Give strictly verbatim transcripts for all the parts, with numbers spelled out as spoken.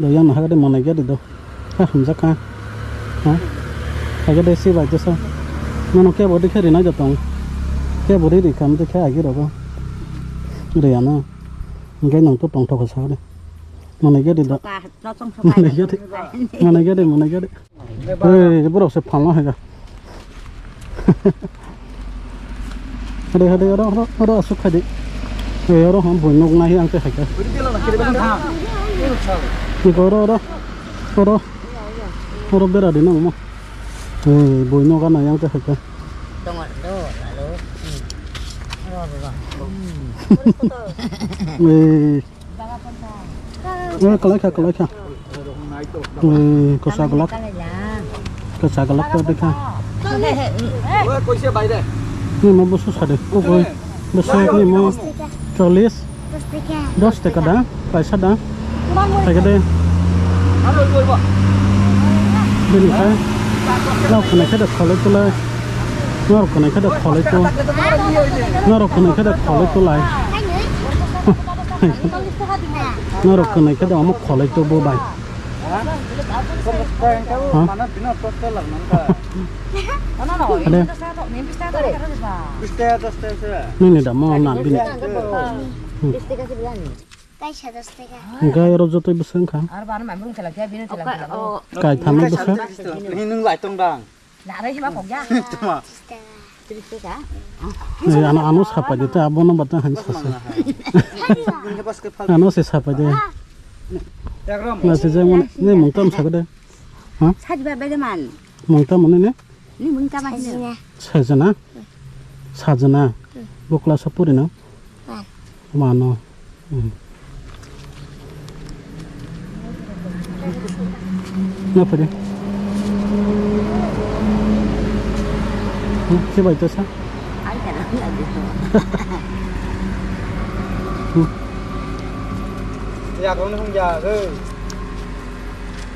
Do yang no hagade monai gadi do. Ha hamjak kha. Ha? Hagade si bai tesa. Nono kebo dikhe rinai do tong. Kebo ri ri kam dikhe agi rogo. Riya na. Hingke nang to tongthok kha sa de. Monai gadi do. Monai gadi. Monai gadi, monai gadi. Ei, borok se phalna haika. Hade, hade, oro, oro, oro asuk khai di. Ei, oro ham boi nok nai ang te haika. Iko oro, oro, oro, oro bera di nang mo. Ei, boi nok nai ang te haika. Tongo, do, alo. Hmm. Oro, oro, oro. Hmm. Ei. Eh, kalai kha, kalai kha. Eh, kosa galak. Kosa galak to dekha. Ni mo busu sade. Ko koi. Busu ni mo chollish. Dos taka da. Paisa da. Paisa de. Bini khe. Nao khwnai khe de kholai tulai. Norok khwnai khe de kholai tu. Norok khwnai khe de kholai tu lai. Norok khwnai khe de omo kholai tu bo bai. Ha? Ade. Nini da mo na bini. Hmm. Hingke oro jotoi bwswk wngkha. Kaitham bwswk. Nung lai tong dang. Tama. Tris taka. Tris taka. Ano, ano sapai de ta, abono bata han sasa. Ano se sapai de. Ekrom. Na se jang ne mung tam sakade. Ha? Sajba bedeman. Mung tam ne ne? Ni mung tam ne. Sajana. Sajana. Bukla sapuri na. Mano. Hmm. Na pwede. Hmm, se bai to sa. Hmm. Ya, kung nung ya, eh.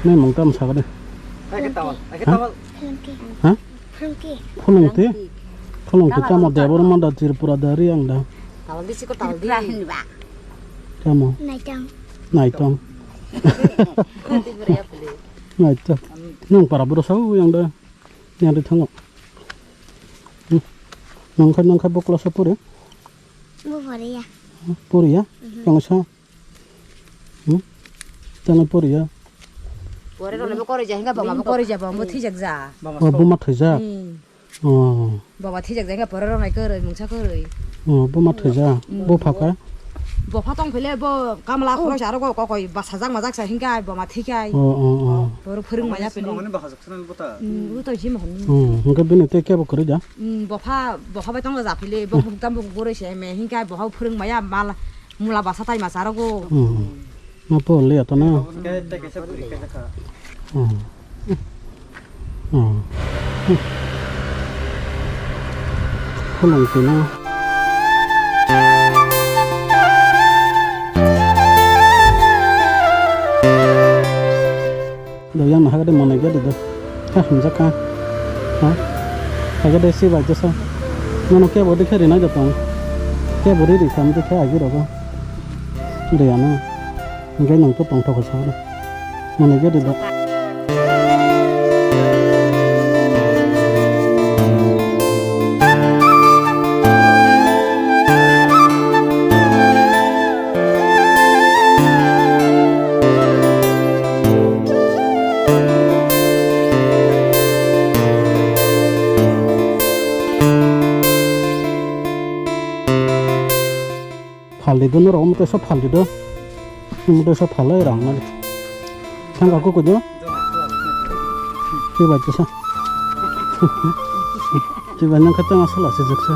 Nai mung tam sa ka de. Ai, ke tawal, ai, ke tawal. Ha? Phulungti. Phulungti. Phulungti tamo Debbarma da, Tripura da, Riang da. Tamo. Naitong. Naitong. Naitong. Nung para bro sao yang da. Yang da thango. Hmm. Nung khai, nung khai bokla sapuri. Bo pori ya. Pori ya? Mhm. Yang sa. Hmm? Tamo poriya. Pore role bo koroi ja, hinga bama bo koroi ja, bama bo thijak ja. Oh, buma thwijak. Hmm. Oh. Bama thijak ja, hinga pore role koroi, mungsa koroi. Oh, buma thwijak. Hmm. Bo phaka? Bo pha tong phele bo kamla khoro sa aro kokoi basa jak majak sa hinga bama thikai. Oh, oh, oh. Boro phwrwng maya phele. Hmm, bo to jim hon. Hmm, hinga bini te kebo koroi ja? Hmm, bo pha, bo pha bai tong ja phele, bo buk tam bo koroi se me hinga bo pha phwrwng maya mal. Mula basa tai masa rogo. Hmm. Ma po le to na. Ke te ke se puri ke kha. Hmm. Hmm. Khulung ti na. Do yang no hagade monai gadi do. Ha, hamjak kha. Ha? Hagade si bai jesa. Nono kebo de khe rinai do tong. Kebo ri ri kam de khe agi rogo. Riya na. Hingke nang to tongthok kha sa de. Monai gadi do. Phaldi do norok, omo teisa phaldi do. Omo teisa phalai rang nai. Thang aku kudu. Chibai tesa. Chibai nang khe tang asal asi jaksa.